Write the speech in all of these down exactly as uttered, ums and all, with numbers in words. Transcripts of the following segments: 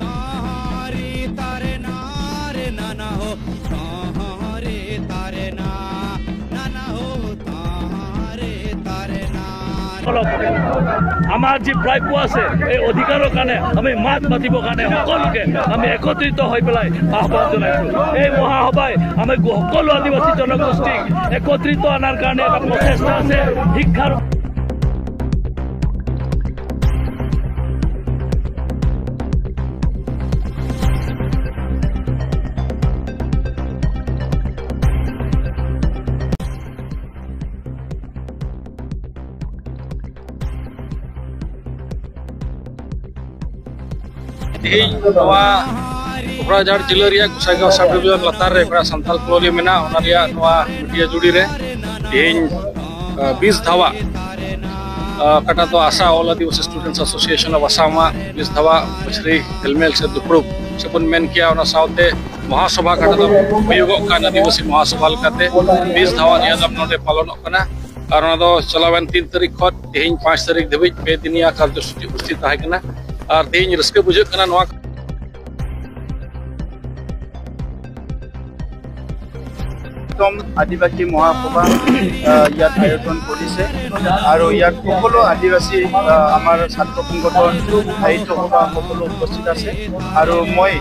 तारे तारे ना रे नाना हो, तारे तारे ना, नाना हो, तारे तारे ना। অলপ আমাৰ যি প্ৰাপ্য আছে, এই অধিকাৰৰ কাৰণে আমি মাত মাতিবৰ কাৰণে সকলোকে আমি একত্ৰিত হৈ পেলাই আহ্বান জনাইছো। এই মহাসভাই আমি সকলো আদিবাসী জনগোষ্ঠীক একত্ৰিত অনাৰ কাৰণে এটা প্ৰচেষ্টা আছে। শিক্ষাৰ ᱛᱮᱦᱮᱧ ᱱᱚᱣᱟ ᱠᱚᱠᱲᱟᱡᱷᱟᱲ ᱡᱮᱞᱟ ᱨᱮᱭᱟᱜ ᱜᱚᱥᱟᱭᱜᱟᱸᱣ ᱥᱟᱵ ᱰᱤᱵᱷᱤᱡᱚᱱ ᱞᱟᱛᱟᱨ ᱨᱮ ᱚᱠᱟ ᱥᱟᱱᱛᱟᱞ ᱠᱚᱞᱚᱱᱤ ᱢᱮᱱᱟᱜᱼᱟ, ᱚᱱᱟ ᱨᱮᱭᱟᱜ ᱱᱚᱣᱟ ᱢᱤᱰᱤᱭᱟ ᱡᱩᱲᱤ ᱨᱮ ᱛᱮᱦᱮᱧ, ᱟ, ᱵᱤᱥ ᱫᱷᱟᱣᱟ, ᱟ, ᱚᱠᱟᱴᱟᱜ ᱫᱚ ᱟᱥᱟ All Adi Students Association of Assam ᱟᱜ ᱵᱤᱥ ᱫᱷᱟᱣᱟ ᱵᱚᱪᱷᱚᱨᱤ ᱦᱮᱞᱢᱮᱞ ᱥᱮ ᱫᱩᱯᱲᱩᱵ ᱥᱮ ᱵᱚᱱ ᱢᱮᱱ ᱠᱮᱭᱟ, ᱚᱱᱟ ᱥᱟᱶᱛᱮ ᱢᱚᱦᱟᱥᱚᱵᱷᱟ ᱚᱠᱟᱴᱟᱜ ᱫᱚ ᱦᱩᱭᱩᱜᱚᱜ ᱠᱟᱱ ᱟᱹᱫᱤᱵᱟᱹᱥᱤ ᱢᱚᱦᱟᱥᱚᱵᱷᱟ ᱞᱮᱠᱟᱛᱮ ᱵᱤᱥ ᱫᱷᱟᱣᱟ ᱱᱤᱭᱟᱹ ᱫᱚ ᱱᱚᱰᱮ ᱯᱟᱞᱚᱱᱚᱜ ᱠᱟᱱᱟ᱾ ᱟᱨ ᱚᱱᱟ ᱫᱚ ᱪᱟᱞᱟᱣᱮᱱ ᱛᱤᱱ ᱛᱟᱹᱨᱤᱠᱷ ᱠᱷᱚᱱ ᱛᱮᱦᱮᱧ ᱯᱟᱸᱪ ᱛᱟᱹᱨᱤᱠᱷ ᱫᱷᱟᱹᱵᱤᱡ ᱯᱮ ᱫᱤᱱᱤᱭᱟ ᱠᱟᱨᱡᱚᱥᱩᱪᱤ ᱩᱯᱚᱥᱛᱷᱤᱛ ᱛᱟᱦᱮᱸ ᱠᱟᱱᱟ᱾ ᱟᱨ ᱛᱮᱦᱮᱧ ᱨᱟᱹᱥᱠᱟᱹ ᱵᱩᱡᱷᱟᱹᱜ ᱠᱟᱱᱟ ᱱᱚᱣᱟ একদম আদিবাসী মহাসভা, আহ, ইয়াত আয়োজন কৰিছে আৰু ইয়াত সকলো আদিবাসী, আহ, আমাৰ ছাত্ৰ সংগঠন, সাহিত্য সভা সকলো উপস্থিত আছে। আৰু মই,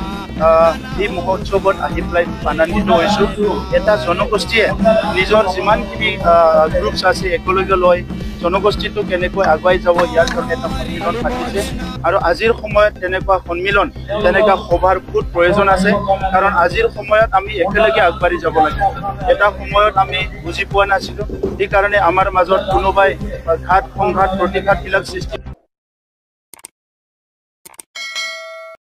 আহ, এই মহোৎসৱত আহি পেলাই আনন্দিত হৈছোঁ। এটা জনগোষ্ঠীয়ে নিজৰ যিমানখিনি, আহ, গ্ৰুপছ আছে একেলগে লৈ জনগোষ্ঠীটো কেনেকৈ আগুৱাই যাব, ইয়াৰ কাৰণে এটা সন্মিলন পাতিছে। আৰু আজিৰ সময়ত তেনেকুৱা সন্মিলন, তেনেকুৱা সভাৰ বহুত প্ৰয়োজন আছে, কাৰণ আজিৰ সময়ত আমি একেলগে আগবাঢ়ি যাব লাগে। এটা সময়ত আমি বুজি পোৱা নাছিলোঁ, সেইকাৰণে আমাৰ মাজত কোনোবাই ঘাট সংঘাত প্ৰতিঘাতবিলাক সৃষ্টি